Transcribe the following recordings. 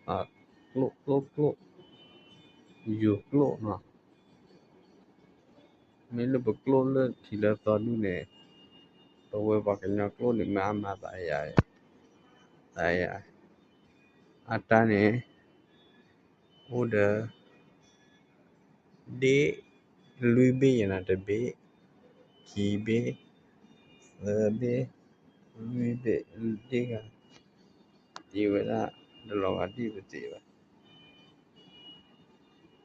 ကျိၣ်ကျိၣ်ကျိၣ်, ယိၤကျိၣ်နီၤ. မ့ၢ်လၢပကျိၣ်လၢထံးလၢသီဒူၣ်န့ၣ်, ပဝဲပှၤကညီကျိၣ်န့ၣ် မ့ၢ်အမၤသးယၤ, သးယၤ, အတၢ်န့ၣ် အိၣ်ဒီး ဒ့ၣ်လွံၢ်ဘ့ၣ်ယဲနီၤ, တဘ့ၣ်, ခံဘ့ၣ်, သၢဘ့ၣ်, လွံၢ်ဘ့ၣ်, ဒ့ၣ်ဂၤ, တ့ဝဲဒၣ်, တလီၤဂာ်ဒ်ပသ့ဘၣ်. ကျိၣ်ကျိၣ်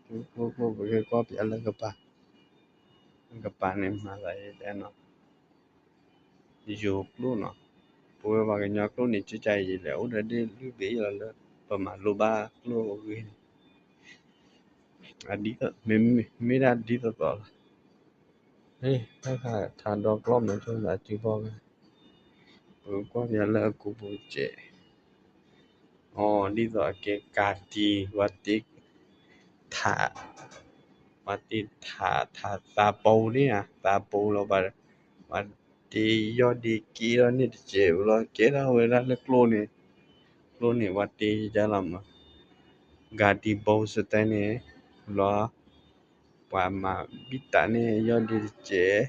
ကျိၣ် ပကကွၢ်ပျးလၢကပၤ, ကပၤန့ၣ်မၤသးယဲနီၤ. ယိၤကျိၣ်နီၤ, ပဝဲပှၤကညီကျိၣ်န့ၣ် ကကယံာ်လဲၣ် အိၣ်ဒီးဒ့ၣ်လွံၢ်ဘ့ၣ်ယဲလီၤလၢ ပမၤလိဘၣ်ကျိၣ်အဂ့ၢ်န့ၣ်, မ့ၢ်ဒၣ်ဒ်သိးသိးလီၤ. တၢ်ခါထးဒီကျီၢ်မၤဆိသးစုဖီဝဲ, ပကကွၢ်ပျးလၢအကူပူၤစဲး, အိ ဒ်သိးအကဲကၤတံၤ, ဝဲတ့ထး, ဝဲတ့ထး, ထးသးပူၤန့ၣ်ဧါ, သးပူၤလီၤ. ပှၤတ့ယီၢ်ဒ့က့ထီၣ်န့ၣ်တစဲးလီၤ, ကဲထီၣ်ဝဲဒၣ်လၢကျိၣ်န့ၣ်, ကျိၣ်န့ၣ် ပှၤတ့ယါလီၤမး, ကၤတံၤဘိစတဲန့ၣ်, လီၤ, ပှၤမၤဘံၣ်တၢ်န့ၣ် ယီၢ်ဒ့တစဲး,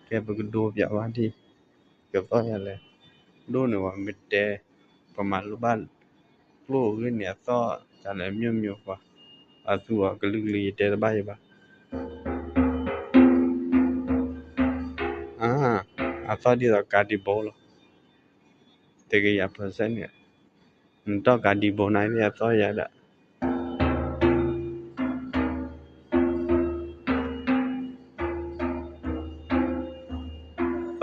ကဲပကဒိပျးဝဲဒ် ကသီၣ်ယၤလဲၣ်, ဒိၣ်န့ၣ်ဝဲမ့ၢ်တဲ, ပမၤလိဘၣ် ကျိၣ်အဂ့ၢ်န့ၣ် အသီၣ်တၢ်လၢ မျိုးမျိုး ပှၤ, အသူအီၤကလုာ်ကလုာ် ယတဲတဘၣ်ယဘၣ်. အသီၣ်ဒ်သိးကၤတံၤဘိလီၤ, တကယၤpercentန့ၣ်, နတီၢ်ကၤတံၤဘိနၤန့ၣ် အသီၣ်ယၤဒၣ်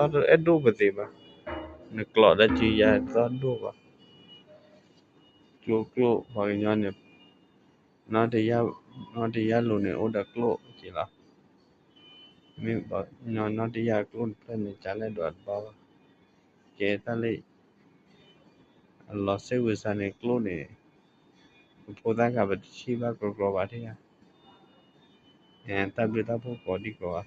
သီၣ်တအဲၣ်ဒိၣ်ပသ့ဘၣ်, နကျိးတၢ်စုယၤသီၣ်ဒိၣ်ဘၣ်, ကျိၣ်ကျိၣ်ပှၤကညီန့ၣ်, နီၢ်တယၢ်လိၤန့ၣ် အိၣ်ဒီးကျိၣ်က့လီၤ, မ့ၢ်ပှၤကညီနီၢ်တယၢ်ကျိၣ်တဖျၢၣ်န့ၣ် ကလဲၣ်ဒိးတဘၣ်ဘၣ်, ကဲတၢ်လၢ အလီၤစ့ဝံၤစါန့ၣ်ကျိၣ်န့ၣ်, ပဖိသၣ်ဂၤပတဆံၣ်ဘၣ်ကျီကျီဘၣ်ဒံးဧါ, တၢ်ဘျုးတၢ်ဖှိၣ်ကိးဒံကိးဂၤ,